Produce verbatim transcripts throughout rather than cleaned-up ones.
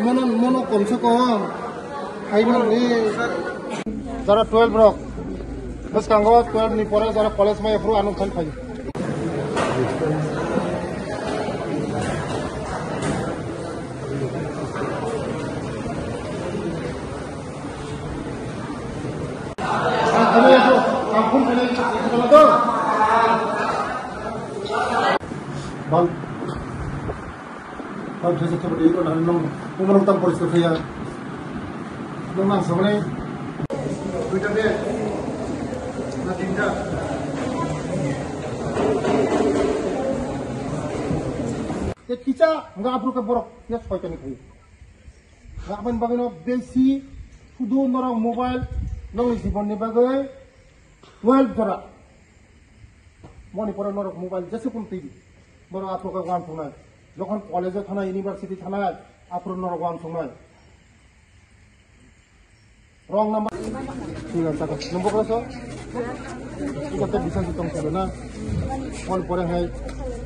Mono, mono komse kom hai mani. Jara twelve rok. Bwskango twelve ni pore jara college mai phuru ano thani phai. Bang. Bang, kisa kisa beri ko nang nong, nong nong tam poris ko kaya. Nong nang sabani. Duita de. Na tinta. Ye kisa, nga apru ke borok, ye soitani kaya. Aboni bagwino besi sudu norok mobile nongni jibonni bagwi twelve jora. Moni pore norok mobile jese kun twi di. Borok aphuru khe uansuknai. Jokhon college-o thanai, university thanai, aphuru norok uansuknai. Wrong number. Thik ache, thik ache. Nwng bo kwrwsa? Thik ache, bising si tong silo na. Phone pore hai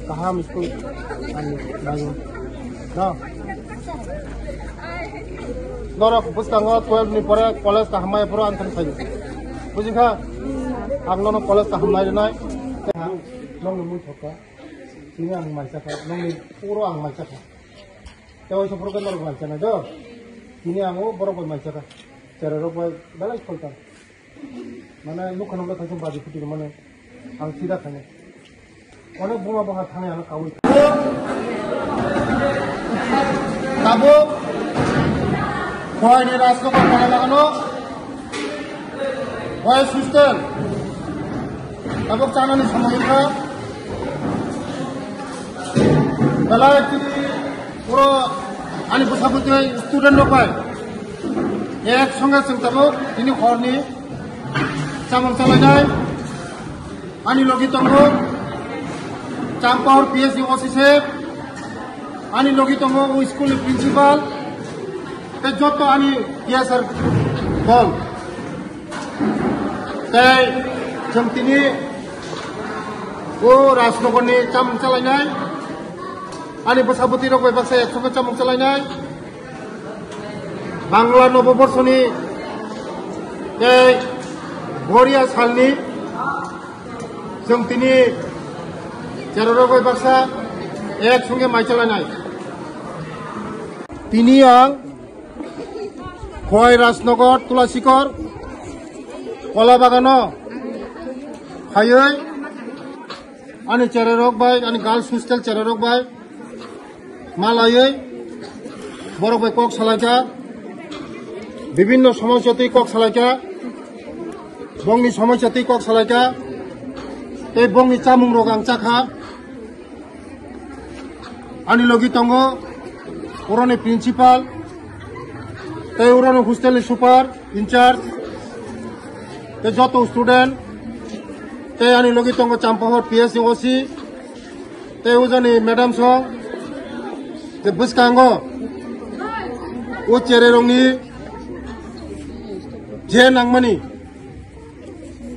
kaham school ani nayo. Na. Norok bwskango twelve ni pore college kaham mai phuru ang thani sayo. Bujikha? Ang nono college kaham nai rwnai. Nongni mui thokha. Tini ang mai chakha. Nongni puro ang mai chakha. Tei waisa phuru khe norok mai chanai do. Tini ang o borok bai mai chakha. Chererok bai belai soltan. Mane nukha nukha khaisa baji phuti mane ang sida khainai. Onek buma baha thani ano kawi. Tabuk Khowaini Rajnagar Pala Bagano Boys Hostel. Tabuk chanani somoi wngkha. Belai tini puro ani bwsa bwtwi student rok bai ek songe chwng tabuk tini horni chamung chalainai. Ani logi tongo Champahor P S ni O C sir, ani logi tongo o school ni principal, tei joto ani T S R dol. Tei chwng tini o Rajnagar ni chamung chalainai, ani bwsa bwtwi rok bai baksa ek songe chamung chalainai. Bangla Noboborsoni tei Boria salni chwng tini chererok bai baksa ek songe mai chalainai. Tini ang Khowai Rajnagar Tulasikor Kola Bagano phaiwi ani chererok bai, ani girls hostel chererok bai malaiwi borok bai kok salaikha, bibinno somosya twi kok salaikha, bongni somosya twi kok salaikha, tei bongni chamung rok ang chakha. Ani logi tongo uroni principal, tei uroni hostel ni super, in charge, tei joto student, tei ani logi tongo Champahor P S ni O C, tei ujani madam song, tei bwskango o chererokni je nangmani,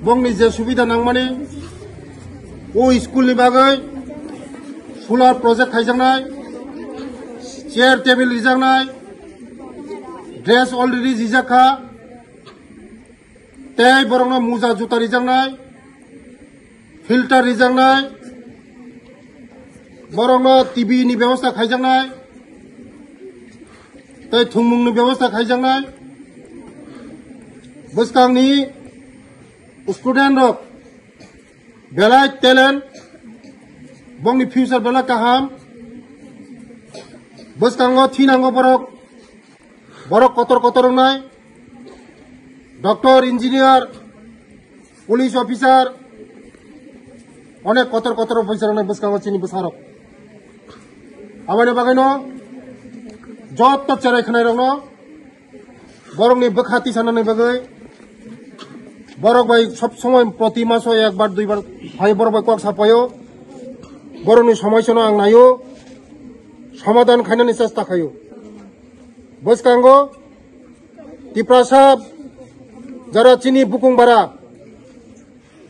bongni je subida nangmani, o school ni bagwi solar project khaijaknai, chair table rijaknai, dress already rijak kha, tei borokno muja juta rijaknai, filter rijaknai, borokno T V ni bebosta khaijaknai, tei thwngmungni bebosta khaijaknai. Bwskangni student rok belai talent, bongni future belai kaham. Bwskango thinango borok, borok kotor kotor wngnai, doctor, engineer, police officer, onek kotor kotor officer wngnai bwskango chini bwsarok. Aboni bagwino joto cherai khwnairokno borokni bwkha tisanani bagwi borok bai sob somoi proti maso ekbar duibar phai borok bai kok sapaio, borokni somosyano ang naio, somadhan khainani chesta khaio. Bwskango Tiprasa jara chini bukung bara,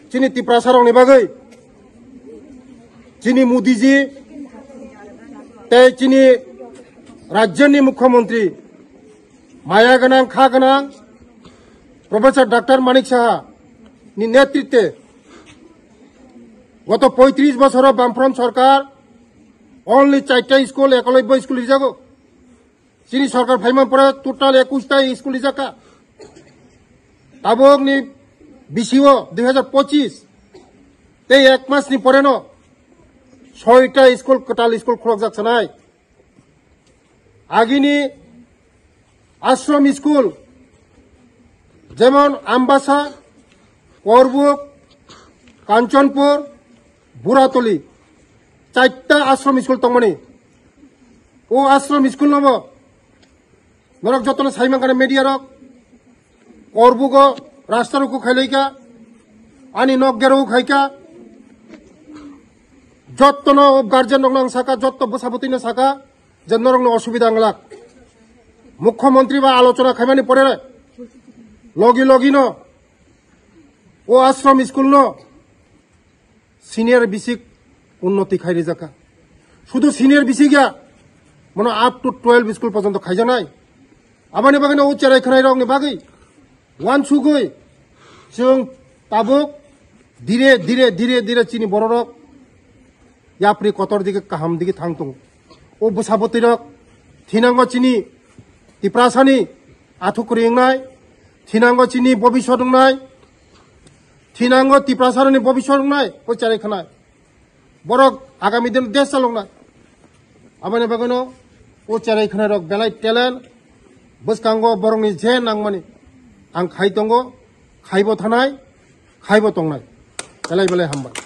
chini Tiprasa rokni bagwi chini Modiji tei chini rajyoni mukhyamantri Maya gwnang, kha gwnang Professor Doctor Manik Saha ni netritwe goto poitris bosoro Bamfront sorkar only charta school, ekolobya school rijago. Chini sorkar phaiman pore total ekush ta school rijaka. Tabok ni bisio dui hazar pochis tei ek mas ni pore no soita school, kwtal school khulokjak sanai. Agini ashram school, jemon Ambasa, Korbuk, Kanchanpur, Buratoli, charta ashram school tongmani. O ashram school nobo norok jotono saimang kana media rok, Korbugo rasta rok khailai ka, ani nok gero khai ka, jotono guardian rok nang saka, joto bwsabwtwi no saka, je norokno osubida wng lak. Mukhyamantri ba alochona khaimani pore logi logi no o ashram school no senior bisik unnoti khai rijaka. Sudu senior bisik ya, mano up to twelve school porjonto khaijaknai. Aboni bagwi no o cherai khwnai rokni bagwi wansugwi chwng tabuk dire dire dire dire chini bororok yapri kotor dige kaham dige thang tongo. O bwsabwtwi rok thinango chini Tiprasani athukuri wngnai, thinango chini bobiswt wngnai, thinango Tiprasaroni bobiswt wngnai, o cherai khwnai. Borok agami din desh chaloknai. Aboni bagwino o cherai khwnai rok belai talent, bwskango borokni je nangmani ang khai tongo, khaibo thanai, khaibo tongnai. Belai belai hambai.